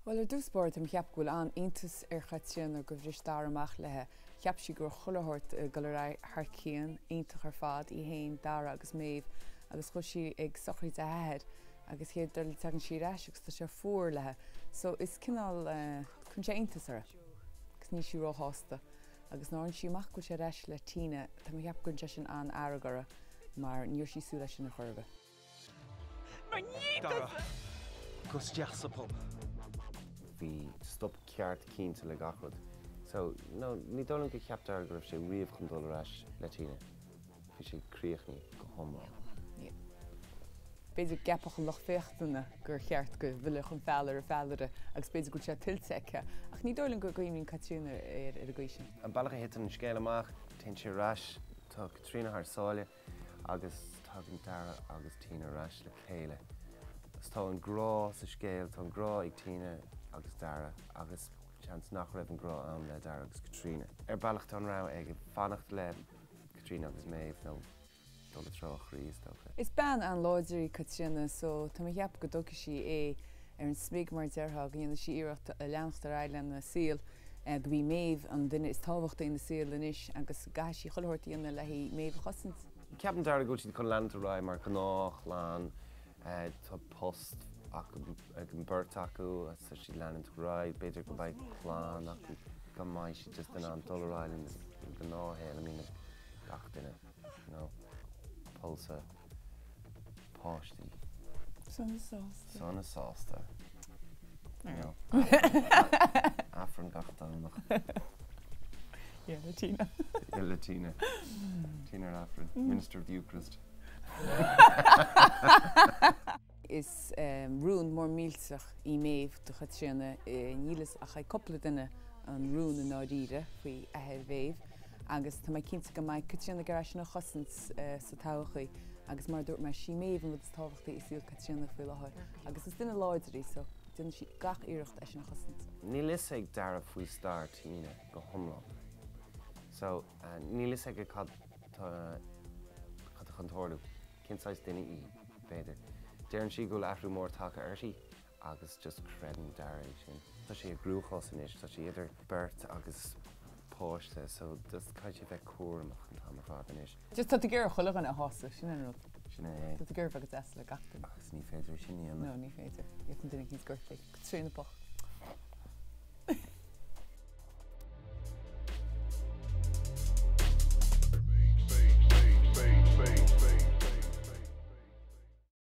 Bhuel, ar dtús báire, tá mé ag ceapadh go bhfuil an-iontas ar Chaitríona gur bhris Dara amach léi. Cheap sí go raibh chuile shórt ag dul ar aghaidh thar cionn, iontach ar fad, í féin, Dara agus Méabh, agus chuaigh sí ag sochraid a hathair agus chéad rud eile tagann sí ar ais agus tá sé fuar léi. So is cineál, cuireann sé iontas uirthi agus níl sí róshásta. Agus nuair a fhaigheann sí amach go bhfuil sé ar ais le Tina, tá mé ag ceapadh go gcuireann sé sin an-fhearg uirthi mar ní raibh sí ag súil leis sin ar chor ar bith. Dara, gabh isteach sa pub. Bhí stop ceart cinnte le gach rud. So, no, ní dóigh liom gur cheap Dara go raibh sé riamh chun dul ar ais le Tina. Bhí sé críochnaithe go hiomlán. B'fhéidir go gceapfadh an lucht féachana gur cheart go bhfillfeadh an feallaire ar feallaire agus b'fhéidir go bhfuil sé tuillte aici, ach ní dóigh liom go gcuimhníonn Caitríona air ar an gcaoi sin. An bealach a thiteann an scéal amach, téann sé ar ais, tá Caitríona thar sáile, Agus tagann Dara agus Tina ar ais le chéile. Agus tá an grá sa scéal, tá an grá ag Tina agus Dara agus seans nach raibh an grá ann le Dara agus Caitríona. Ar bealach tá an rogha aige fanacht le Caitríona agus Méabh nó dul i dtreo a chroí is dócha. Is bean an-láidir í Caitríona so tá mé ag ceapadh go dtógfaidh sí é ar an smig mar a déarfá, go ndéanfaidh sí iarracht leanacht ar aghaidh lena saol. Gurb í Méabh an duine is tábhachtaí ina saol anois agus go gcaithfidh sí chuile shórt a dhéanamh le haghaidh Méabh a chosaint. Ceapann Dara go bhfuil siad chun leanúint ar aghaidh mar ghnáthchlann. Tá post acu, ag an beirt acu agus tá siad leanúint ar aghaidh. B'fhéidir go mbeidh clann acu, go mbeidh siad just in ann dul ar aghaidh lena ngnáthshaol a mbíonn ag gach duine, you know, pósadh. páistí. Sona sásta. Sona sásta. Aifreann gach Domhnach. Yeah, le Tina. Yeah, le Tina. Tina ar Aifreann. Minister of the Eucharist. Is rún mór millteach í Méabh do Chaitríona. Níl fhios ach ag cúpla duine an rún i ndáiríre faoi athair Mhéabh agus tá mé cinnte go mbeidh Caitríona ag iarraidh é sin a chosaint sa todhchaí agus mar a dúirt mé, sí Méabh an rud is tábhachtaí i saol Caitríona faoi láthair agus is duine láidir í so déanfaidh sí gach iarracht é sin a chosaint. Níl fhios ag Dara faoi stair Tina go hiomlán so níl fhios aige cad tá cad tá chun tarlú, cén saghas duine í, b'fhéidir. Deireann sí go bhfuil athrú mór tagtha uirthi agus just creideann Dara é sin. Tá sé i gcruachás anois, tá sé idir beirt agus páiste so just caithfidh sé bheith cúramach an t-am ar fad anois. Just tá tú ag iarraidh chuile dhuine a shásamh, sin an rud. Sin é. Tá tú ag iarraidh bheith go deas le gach duine. Agus ní féidir é sin a dhéanamh. No, ní féidir. Gheobhaidh an duine éicint gortaithe. Caitríona bocht.